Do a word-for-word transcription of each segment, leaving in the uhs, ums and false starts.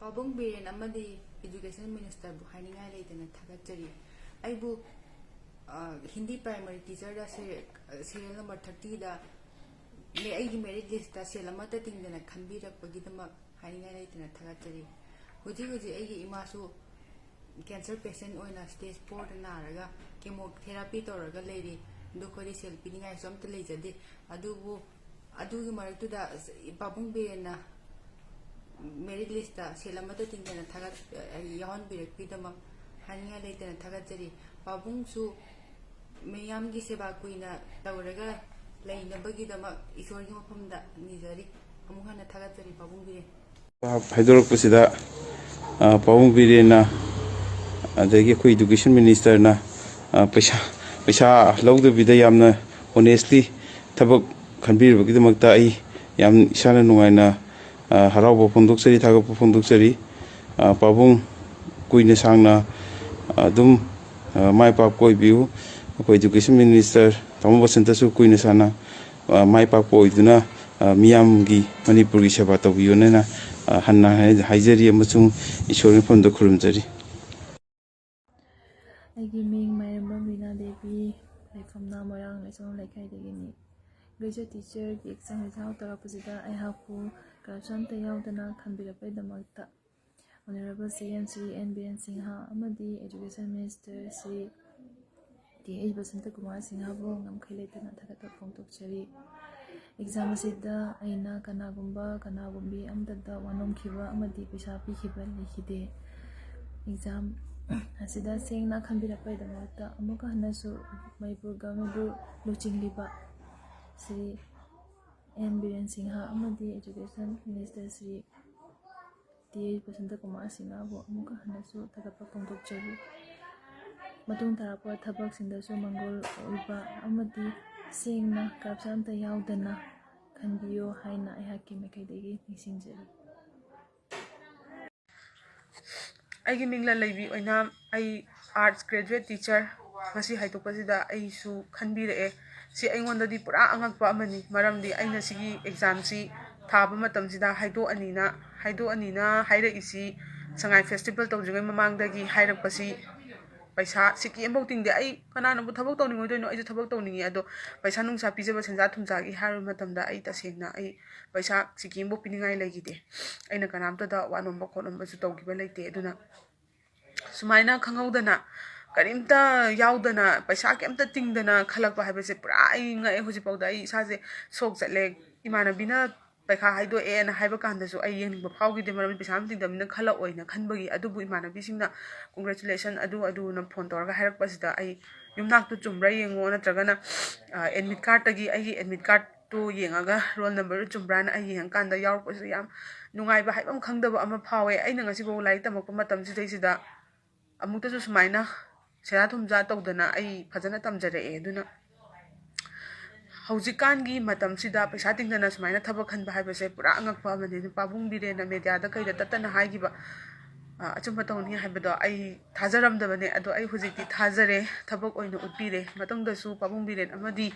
ꯄꯥꯕꯨꯡ ꯕꯤꯔꯦꯟ ꯑꯃꯗꯤ Education Ministerꯕꯨ ꯍꯥꯏꯅꯤꯡꯉꯥꯏ ꯂꯩꯇꯅ ꯊꯥꯒꯠꯆꯔꯤ꯫ ꯑꯩꯕꯨ, ꯑ, ꯍꯤꯟꯗꯤ primary teacherꯗ serial number thirtyꯗ ꯑꯩꯒꯤ merit listꯇ ꯁꯦꯜ ꯑꯃꯠꯇ ꯇꯤꯡꯗꯅ ꯈꯟꯕꯤꯔꯛꯄꯒꯤꯗꯃꯛ ꯍꯥꯏꯅꯤꯡꯉꯥꯏ ꯂꯩꯇꯅ ꯊꯥꯒꯠꯆꯔꯤ꯫ ꯍꯧꯖꯤꯛ ꯍꯧꯖꯤꯛ ꯑꯩꯒꯤ ꯏꯃꯥꯁꯨ cancer patient ꯑꯣꯏꯅ stage fourꯗ ꯅꯥꯔꯒ chemotherapy ꯇꯧꯔꯒ ꯂꯩꯔꯤ꯫ ꯑꯗꯨ ꯑꯩꯈꯣꯏꯗꯤ ꯁꯦꯜ ꯄꯤꯅꯤꯡꯉꯥꯏꯁꯨ ꯑꯝꯇ ꯂꯩꯖꯗꯦ꯫ ꯑꯗꯨꯕꯨ ꯑꯗꯨꯒꯤ ꯃꯔꯛꯇꯨꯗ ꯄꯥꯕꯨꯡ ꯕꯤꯔꯦꯟꯅ merit listꯇ ꯁꯦꯜ ꯑꯃꯠꯇ ꯇꯤꯡꯗꯅ ꯊꯥꯒꯠ-, ꯌꯥꯎꯍꯟꯕꯤꯔꯛꯄꯒꯤꯗꯃꯛ ꯍꯥꯏꯅꯤꯡꯉꯥꯏ ꯂꯩꯇꯅ ꯊꯥꯒꯠꯆꯔꯤ꯫ ꯄꯥꯕꯨꯡꯁꯨ ꯃꯤꯌꯥꯝꯒꯤ ꯁꯦꯕꯥ ꯀꯨꯏꯅ ꯇꯧꯔꯒ ꯂꯩꯅꯕꯒꯤꯗꯃꯛ ꯏꯁꯣꯔꯒꯤ ꯃꯐꯝꯗ ꯅꯤꯖꯔꯤ꯫ ꯑꯃꯨꯛ ꯍꯟꯅ ꯊꯥꯒꯠꯆꯔꯤ ꯄꯥꯕꯨꯡ ꯕꯤꯔꯦꯟ꯫ ꯍꯥꯏꯗꯣꯔꯛꯄꯁꯤꯗ, ꯑ, ꯄꯥꯕꯨꯡ ꯕꯤꯔꯦꯟꯅ, ꯑꯗꯒꯤ ꯑꯩꯈꯣꯏ Education Ministerꯅ, ꯑ, ꯄꯩꯁꯥ, ꯄꯩꯁꯥ ꯂꯧꯗꯕꯤꯗ ꯌꯥꯝꯅ honestly ꯊꯕꯛ ꯈꯟꯕꯤꯔꯕꯒꯤꯗꯃꯛꯇ ꯑꯩ ꯌꯥꯝ ꯏꯁꯥꯅ ꯅꯨꯡꯉꯥꯏꯅ, ꯑ, ꯍꯔꯥꯎꯕ ꯐꯣꯡꯗꯣꯛꯆꯔꯤ, ꯊꯥꯒꯠꯄ ꯐꯣꯡꯗꯣꯛꯆꯔꯤ꯫ ꯑ, ꯄꯥꯕꯨꯡ ꯀꯨꯏꯅ ꯁꯥꯡꯅ ꯑꯗꯨꯝ, ꯑ, ꯃꯥꯏ ꯄꯥꯛꯄ ꯑꯣꯏꯕꯤꯌꯨ꯫ ꯑꯩꯈꯣꯏ Education Minister ꯇꯥꯃꯣ ꯕꯁꯟꯇꯁꯨ ꯀꯨꯏꯅ ꯁꯥꯡꯅ, ꯑ, ꯃꯥꯏ ꯄꯥꯛꯄ ꯑꯣꯏꯗꯨꯅ, ꯑ, ꯃꯤꯌꯥꯝꯒꯤ, ꯃꯅꯤꯄꯨꯔꯒꯤ ꯁꯦꯕꯥ ꯇꯧꯕꯤꯌꯨꯅ, ꯑ, ꯍꯟꯅ ꯍꯥꯏ-, ꯍꯥꯏꯖꯔꯤ ꯑꯃꯁꯨꯡ ꯏꯁꯣꯔꯒꯤ ꯃꯐꯝꯗ ꯈꯨꯔꯨꯝꯖꯔꯤ꯫ ꯑꯩꯒꯤ ꯃꯤꯡ ꯃꯥꯏꯔꯦꯝꯕꯝ ꯔꯤꯅꯥ ꯗꯦꯕꯤ, ꯂꯩꯐꯝꯅ ꯃꯣꯏꯔꯥꯡ ꯂꯥꯏꯁ꯭ꯔꯝ ꯂꯩꯀꯥꯏꯗꯒꯤꯅꯤ꯫ Graduate teacherꯒꯤ exam result ꯇꯧꯔꯛꯄꯁꯤꯗ ꯑꯩꯍꯥꯛꯄꯨ corruption ꯑꯝꯇ ꯌꯥꯎꯗꯅ ꯈꯟꯕꯤꯔꯛꯄꯒꯤꯗꯃꯛꯇ Honourable C M Shri N Biren Singh ꯑꯃꯗꯤ Education Minister Shri T H Basanta Kumar ꯁꯤꯡꯍꯕꯨ ꯉꯝꯈꯩ ꯂꯩꯇꯅ ꯊꯥꯒꯠꯄ ꯐꯣꯡꯗꯣꯛꯆꯔꯤ꯫ Exam ꯑꯁꯤꯗ ꯑꯩꯅ ꯀꯅꯥꯒꯨꯝꯕ, ꯀꯅꯥꯒꯨꯝꯕꯤ ꯑꯃꯠꯇꯗ ꯋꯥꯅꯣꯝꯈꯤꯕ ꯑꯃꯗꯤ ꯄꯩꯁꯥ ꯄꯤꯈꯤꯕ ꯂꯩꯈꯤꯗꯦ꯫ Exam ꯑꯁꯤꯗ ꯁꯦꯡꯅ ꯈꯟꯕꯤꯔꯛꯄꯒꯤꯗꯃꯛꯇ ꯑꯃꯨꯛꯀ ꯍꯟꯅꯁꯨ ꯃꯅꯤꯄꯨꯔ governmentꯕꯨ ꯂꯨꯆꯤꯡꯂꯤꯕ ꯁ꯭ꯔꯤ ꯑꯦꯟ ꯕꯤꯔꯦꯟ ꯁꯤꯡꯍ ꯑꯃꯗꯤ Education Minister Shri T H Basanta Kumar ꯁꯤꯡꯍꯕꯨ ꯑꯃꯨꯛꯀ ꯍꯟꯅꯁꯨ ꯊꯥꯒꯠꯄ ꯐꯣꯡꯗꯣꯛꯆꯔꯤ꯫ ꯃꯇꯨꯡ ꯇꯥꯔꯛꯄ ꯊꯕꯛꯁꯤꯡꯗꯁꯨ ꯃꯪꯒꯣꯜ ꯑꯣꯏꯕ ꯑꯃꯗꯤ ꯁꯦꯡꯅ corruption ꯑꯝꯇ ꯌꯥꯎꯗꯅ ꯈꯟꯕꯤꯌꯨ ꯍꯥꯏꯅ ꯑꯩꯍꯥꯛꯀꯤ ꯃꯥꯏꯀꯩꯗꯒꯤ ꯅꯤꯡꯁꯤꯡꯖꯔꯤ꯫ ꯑꯩꯒꯤ ꯃꯤꯡ ꯂꯟꯂꯩꯕꯤ ꯑꯣꯏꯅꯥꯝ, ꯑꯩ Arts graduate teacher꯫ ꯉꯁꯤ ꯍꯥꯏꯗꯣꯛꯄꯁꯤꯗ ꯑꯩꯁꯨ ꯈꯟꯕꯤꯔꯛꯑꯦ꯫ ꯁꯤ ꯑꯩꯉꯣꯟꯗꯗꯤ ꯄꯨꯔꯥ ꯑꯉꯛꯄ ꯑꯃꯅꯤ, ꯃꯔꯝꯗꯤ ꯑꯩꯅ ꯁꯤꯒꯤ examꯁꯤ ꯊꯥꯕ ꯃꯇꯝꯁꯤꯗ ꯍꯥꯏꯗꯣꯛꯑꯅꯤꯅ ꯍꯥꯏꯗꯣꯛꯑꯅꯤꯅ ꯍꯥꯏꯔꯛꯏꯁꯤ ꯁꯉꯥꯏ ꯐꯦꯁꯇꯤꯚꯦꯜ ꯇꯧꯗ꯭ꯔꯤꯉꯩ ꯃꯃꯥꯡꯗꯒꯤ ꯍꯥꯏꯔꯛꯄꯁꯤ ꯄꯩꯁꯥ ꯁꯤꯀꯤ ꯑꯃꯐꯥꯎ ꯇꯤꯡꯗꯦ꯫ ꯑꯩ ꯀꯅꯥꯅꯕꯨ ꯊꯕꯛ ꯇꯧꯅꯤꯡꯉꯣꯏꯗꯣꯏꯅꯣ? ꯑꯩꯁꯨ ꯊꯕꯛ ꯇꯧꯅꯤꯡꯉꯤ꯫ ꯑꯗꯣ ꯄꯩꯁꯥ ꯅꯨꯡꯁꯥ ꯄꯤꯖꯕ, ꯁꯦꯟꯖꯥ ꯊꯨꯝꯖꯥꯒꯤ ꯍꯥꯏꯔꯕ ꯃꯇꯝꯗ ꯑꯩ ꯇꯁꯦꯡꯅ ꯑꯩ ꯄꯩꯁꯥ ꯁꯤꯀꯤ ꯑꯃꯐꯥꯎ ꯄꯤꯅꯤꯡꯉꯥꯏ ꯂꯩꯈꯤꯗꯦ꯫ ꯑꯩꯅ ꯀꯅꯥꯝꯇꯗ ꯋꯥ ꯅꯣꯝꯕ ꯈꯣꯠꯅꯣꯝꯕꯁꯨ ꯇꯧꯈꯤꯕ ꯂꯩꯇꯦ꯫ ꯑꯗꯨꯅ ꯁꯨꯃꯥꯏꯅ ꯈꯪꯍꯧꯗꯅ, ꯀꯔꯤꯝꯇ ꯌꯥꯎꯗꯅ, ꯄꯩꯁꯥ ꯀꯩꯝꯇ ꯇꯤꯡꯗꯅ ꯈꯜꯂꯛꯄ ꯍꯥꯏꯕꯁꯦ ꯄꯨꯔꯥ ꯑꯩ ꯉꯛꯑꯦ꯫ ꯍꯧꯖꯤꯛꯐꯥꯎꯗ ꯑꯩ ꯏꯁꯥꯁꯦ ꯁꯣꯛ ꯆꯠꯂꯦ꯫ ꯏꯃꯥꯟꯅꯕꯤꯅ ꯄꯩꯈꯥ ꯍꯥꯏꯗꯣꯛꯑꯦꯅ ꯍꯥꯏꯕ ꯀꯥꯟꯗꯁꯨ ꯑꯩ ꯌꯦꯡꯅꯤꯡꯕ ꯐꯥꯎꯈꯤꯗꯦ, ꯃꯔꯝꯗꯤ ꯄꯩꯁꯥ ꯑꯃ ꯇꯤꯡꯗꯕꯅꯤꯅ ꯈꯜꯂꯛꯑꯣꯏꯅ ꯈꯟꯕꯒꯤ꯫ ꯑꯗꯨꯕꯨ ꯏꯃꯥꯟꯅꯕꯤꯁꯤꯡꯅ congratulation ꯑꯗꯨ ꯑꯗꯨꯅ ꯐꯣꯟ ꯇꯧꯔꯒ ꯍꯥꯏꯔꯛꯄꯁꯤꯗ ꯑꯩ ꯌꯨꯝꯅꯥꯛꯇꯨ ꯆꯨꯝꯕ꯭ꯔꯥ ꯌꯦꯡꯉꯣ, ꯅꯠꯇ꯭ꯔꯒꯅ ꯑꯦꯗꯃꯤꯠ ꯀꯥꯔꯠꯇꯒꯤ ꯑꯩꯒꯤ ꯑꯦꯗꯃꯤꯠ ꯀꯥꯔꯠꯇꯨ ꯌꯦꯡꯉꯒ ꯔꯣꯜ ꯅꯝꯕꯔꯗꯨ ꯆꯨꯝꯕ꯭ꯔꯥꯅ ꯑꯩ ꯌꯦꯡꯉꯀꯥꯟꯗ ꯌꯥꯎꯔꯛꯄꯁꯤꯗ ꯌꯥꯝ ꯅꯨꯡꯉꯥꯏꯕ ꯍꯥꯏꯕ ꯑꯃ ꯈꯪꯗꯕ ꯑꯃ ꯐꯥꯎꯋꯦ꯫ ꯑꯩꯅ ꯉꯁꯤꯐꯥꯎ ꯂꯥꯏꯔꯤꯛ ꯇꯝꯃꯛꯄ ꯃꯇꯝꯁꯤꯗꯩꯁꯤꯗ ꯑꯃꯨꯛꯇꯁꯨ ꯁꯨꯃꯥꯏꯅ ꯁꯦꯟꯖꯥ ꯊꯨꯝꯖꯥ ꯇꯧꯗꯅ ꯑꯩ ꯐꯖꯅ ꯇꯝꯖꯔꯛꯑꯦ꯫ ꯑꯗꯨꯅ ꯍꯧꯖꯤꯛꯀꯥꯟꯒꯤ ꯃꯇꯝꯁꯤꯗ ꯄꯩꯁꯥ ꯇꯤꯡꯗꯅ ꯁꯨꯃꯥꯏꯅ ꯊꯕꯛ ꯈꯟꯕ ꯍꯥꯏꯕꯁꯦ ꯄꯨꯔꯥ ꯑꯉꯛꯄ ꯑꯃꯅꯤ꯫ ꯑꯗꯨ ꯄꯥꯕꯨꯡ ꯕꯤꯔꯦꯟꯅ ꯃꯦꯗꯤꯌꯥꯗ ꯀꯩꯗ ꯇꯠꯇꯅ ꯍꯥꯏꯈꯤꯕ, ꯑ, ꯑꯆꯨꯝꯕ ꯇꯧꯅꯤ ꯍꯥꯏꯕꯗꯣ ꯑꯩ ꯊꯥꯖꯔꯝꯗꯕꯅꯦ꯫ ꯑꯗꯣ ꯑꯩ ꯍꯧꯖꯤꯛꯇꯤ ꯊꯥꯖꯔꯦ, ꯊꯕꯛ ꯑꯣꯏꯅ ꯎꯠꯄꯤꯔꯦ꯫ ꯃꯇꯨꯡꯗꯁꯨ ꯄꯥꯕꯨꯡ ꯕꯤꯔꯦꯟ ꯑꯃꯗꯤ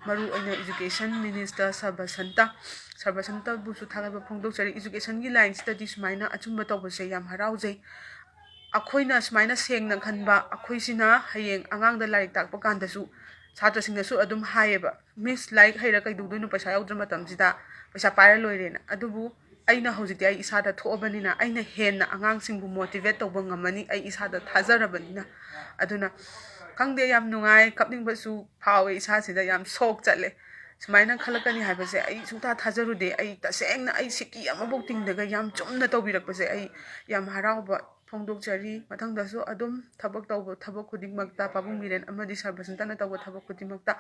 ꯃꯔꯨ ꯑꯣꯏꯅ education minister ꯁꯔꯕꯁꯟꯇ, ꯁꯔꯕꯁꯟꯇꯕꯨꯁꯨ ꯊꯥꯒꯠꯄ ꯐꯣꯡꯗꯣꯛꯆꯔꯤ꯫ Educationꯒꯤ lineꯁꯤꯗꯗꯤ ꯁꯨꯃꯥꯏꯅ ꯑꯆꯨꯝꯕ ꯇꯧꯕꯁꯦ ꯌꯥꯝ ꯍꯔꯥꯎꯖꯩ꯫ ꯑꯩꯈꯣꯏꯅ ꯁꯨꯃꯥꯏꯅ ꯁꯦꯡꯅ ꯈꯟꯕ ꯑꯩꯈꯣꯏꯁꯤꯅ ꯍꯌꯦꯡ ꯑꯉꯥꯡꯗ ꯂꯥꯏꯔꯤꯛ ꯇꯥꯛꯄ ꯀꯥꯟꯗꯁꯨ ꯁꯥꯇ꯭ꯔꯁꯤꯡꯅꯁꯨ ꯑꯗꯨꯝ ꯍꯥꯏꯌꯦꯕ, "Miss, ꯂꯥꯏꯔꯤꯛ ꯍꯩꯔ ꯀꯩꯗꯧꯗꯣꯏꯅꯣ? ꯄꯩꯁꯥ ꯌꯥꯎꯗ꯭ꯔ ꯃꯇꯝꯁꯤꯗ ꯄꯩꯁꯥ ꯄꯥꯏꯔ ꯂꯣꯏꯔꯦꯅ"꯫ ꯑꯗꯨꯕꯨ ꯑꯩꯅ ꯍꯧꯖꯤꯛꯇꯤ ꯑꯩ ꯏꯁꯥꯗ ꯊꯣꯛꯑꯕꯅꯤꯅ ꯑꯩꯅ ꯍꯦꯟꯅ ꯑꯉꯥꯡꯁꯤꯡꯕꯨ motivate ꯇꯧꯕ ꯉꯝꯃꯅꯤ, ꯑꯩ ꯏꯁꯥꯗ ꯊꯥꯖꯔꯕꯅꯤꯅ꯫ ꯑꯗꯨꯅ ꯈꯪꯗꯦ, ꯌꯥꯝ ꯅꯨꯡꯉꯥꯏ, ꯀꯞꯅꯤꯡꯕꯁꯨ ꯐꯥꯎꯋꯦ ꯏꯁꯥꯁꯤꯗ, ꯌꯥꯝ ꯁꯣꯛ ꯆꯠꯂꯦ꯫ ꯁꯨꯃꯥꯏꯅ ꯈꯜꯂꯛꯀꯅꯤ ꯍꯥꯏꯕꯁꯦ ꯑꯩ ꯁꯨꯡꯊꯥ ꯊꯥꯖꯔꯨꯗꯦ꯫ ꯑꯩ ꯇꯁꯦꯡꯅ ꯑꯩ ꯁꯤꯀꯤ ꯑꯃꯐꯥꯎ ꯇꯤꯡꯗꯒ ꯌꯥꯝ ꯆꯨꯝꯅ ꯇꯧꯕꯤꯔꯛꯄꯁꯦ ꯑꯩ ꯌꯥꯝ ꯍꯔꯥꯎꯕ ꯐꯣꯡꯗꯣꯛꯆꯔꯤ꯫ ꯃꯊꯪꯗꯁꯨ ꯑꯗꯨꯝ ꯊꯕꯛ ꯇꯧꯕ, ꯊꯕꯛ ꯈꯨꯗꯤꯡꯃꯛꯇ ꯄꯥꯕꯨꯡ ꯕꯤꯔꯦꯟ ꯑꯃꯗꯤ ꯁꯔꯕꯁꯟꯇꯅ ꯇꯧꯕ ꯊꯕꯛ ꯈꯨꯗꯤꯡꯃꯛꯇ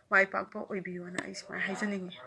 ꯃꯥꯏ ꯄꯥꯛꯄ ꯑꯣꯏꯕꯤꯌꯣꯅ ꯑꯩ ꯁꯨꯃꯥꯏꯅ ꯍꯥꯏꯖꯅꯤꯡꯉꯤ꯫